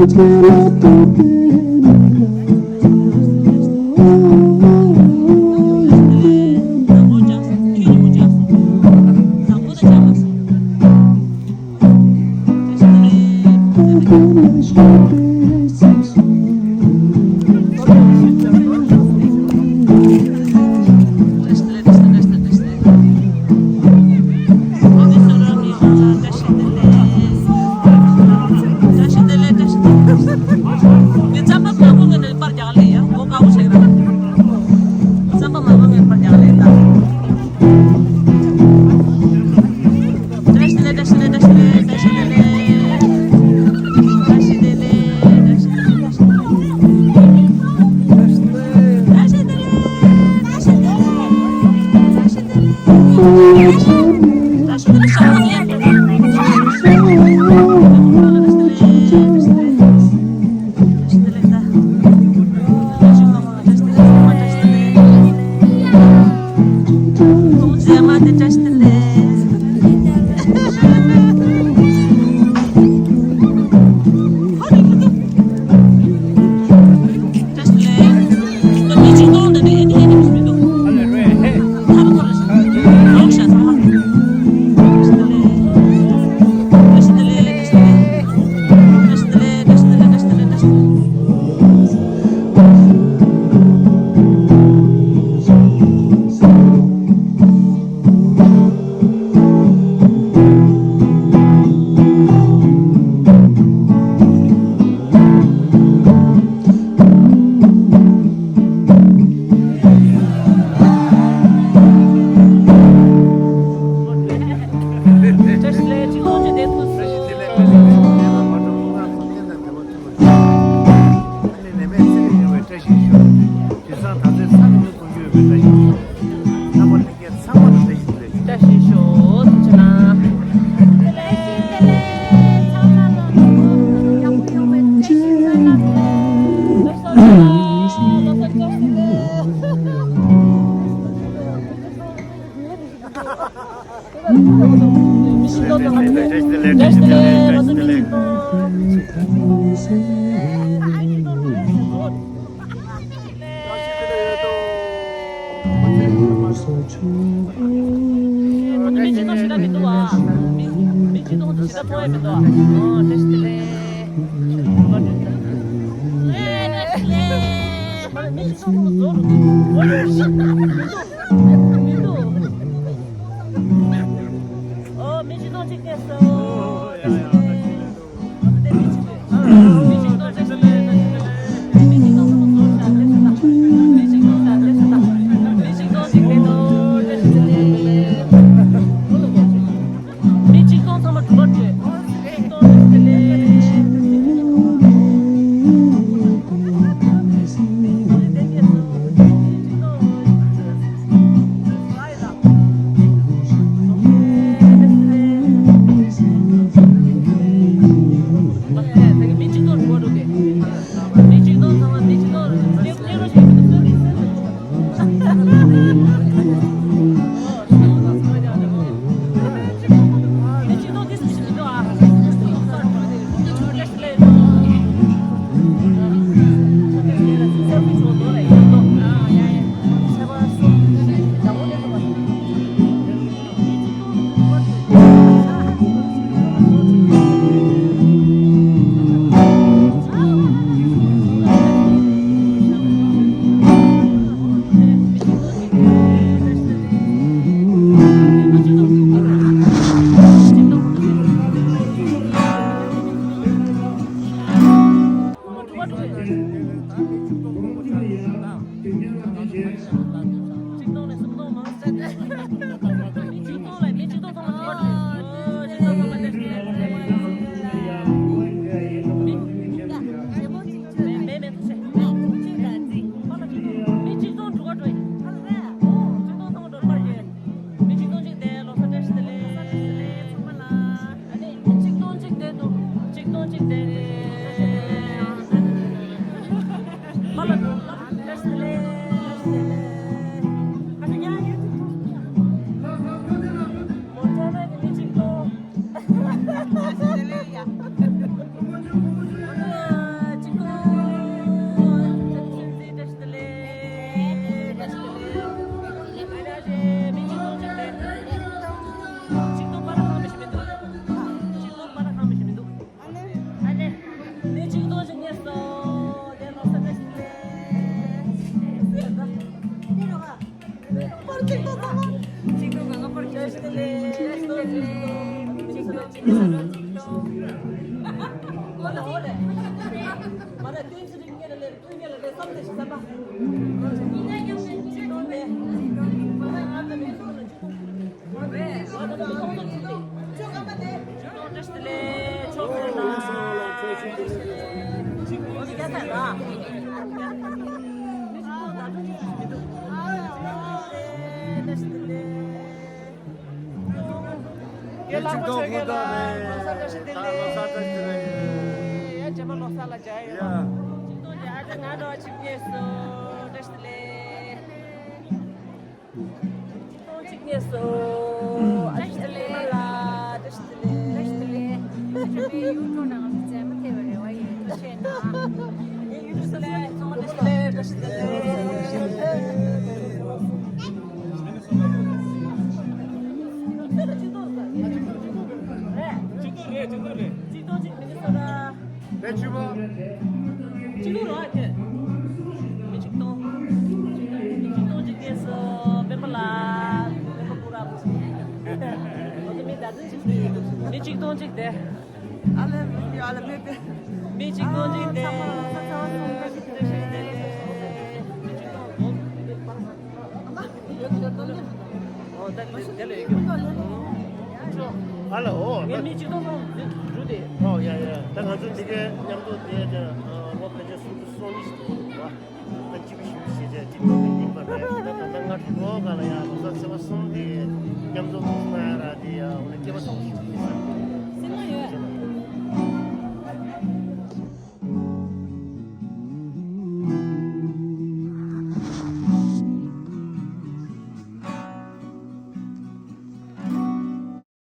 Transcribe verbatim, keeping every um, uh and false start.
བཀྲ་ཤིས་ཤོག་ཚང་མ་ལ་བཀྲ་ཤིས་ཤོག་བཀྲ་ཤིས་ཤོག་ཐུགས་རྗེ་གནང་། ཡ་ལགས་པ་ཆོས་རྒྱལ་ལགས། ལོ་གསར་བཀྲ་ཤིས་བདེ་ལེགས། ལོ་གསར་བཀྲ་ཤིས་བདེ་ལེགས། ཡ་རྗེས་མ་ལོ་གསར་ལ་མཇལ་ཡོང་། ཡ། ཆིག་སྟོང་བརྒྱ་ཨ་ཅག་ང་འདྲ་བ་ཆིག་ངེས་སོ། བཀྲ་ཤིས་བདེ་ལེགས། ཆིག་སྟོང་གཅིག་ངེས་སོ། ཨ་ཅག་ལ་བཀྲ་ཤིས་བདེ་ལེགས། བཀྲ་ཤིས་བདེ་ལེགས། ཁྱེད་ཚོའི་ཡུལ་གྲོང་ནང་ལ་མཛད་མ་ཐེབས་པའི་རེ་བ་ཡོད། ཐུགས་རྗེ་ཆེ་གནང་། ངའི་ཡུལ་གྲོང་ཚང་མ་བཀྲ་ཤིས་བདེ་ལེགས། བཀྲ་ཤིས་བདེ་ལེགས། ཆིག་སྟོང་རེད། ཆིག་སྟོང་རེད། ཆིག་སྟོང་གཅིག་མི་ནི་སོ་ད། དེ་ཆུ་བ། ཆིག་སྟོང་རེད་དེ། མི་ཆིག་སྟོང་། ཆིག་སྟོང་གཅིག་དེ་སོ་སྤེན་པ་ལ། སྤེན་པ་ཀུ་ར་མོ། འོ་དེ་མི་ད་དུང་ཆིག་སྟོང་། མི་ཆིག་སྟོང་གཅིག་དེ། ཨ་ལེ་ཨ་ལེ་མེད་པས། མི་ཆིག་སྟོང་གཅིག་དེ། ཨ་ཚ་བ་སོང་ཀ་ཞིག་དེ་ཞིག་དེ། མི་ཆིག་སྟོང་། འོ་ད་དེ་དེ་ལ་ཡོད་རྒྱུ། ཨ་ལ་འོ་ངས་མི་གཅིག་སྟོང་སྟོང་འགྲོ་དེ། ཨོ་ཡ་ཡ། ད་ང་ཚོ་དེ་གའི་མཉམ་དུ་དེ་དེ་ལོ་ཕལ་ཆེར་སུམ་ཅུ་སོ་གཉིས་ཤིག་འདུག་བ། ད་གཅིག་པུ་ཞིག་ཞེས་བྱ་གཅིག་སྟོང་དེ་ཡིན་པ་རེད། ད་ད་ལྟ་ང་ཚོ་ལོ་ག་ལ་ཡ་ལོ་གསར་ཚེས་པ་གསུམ་དེ་མཉམ་དུ་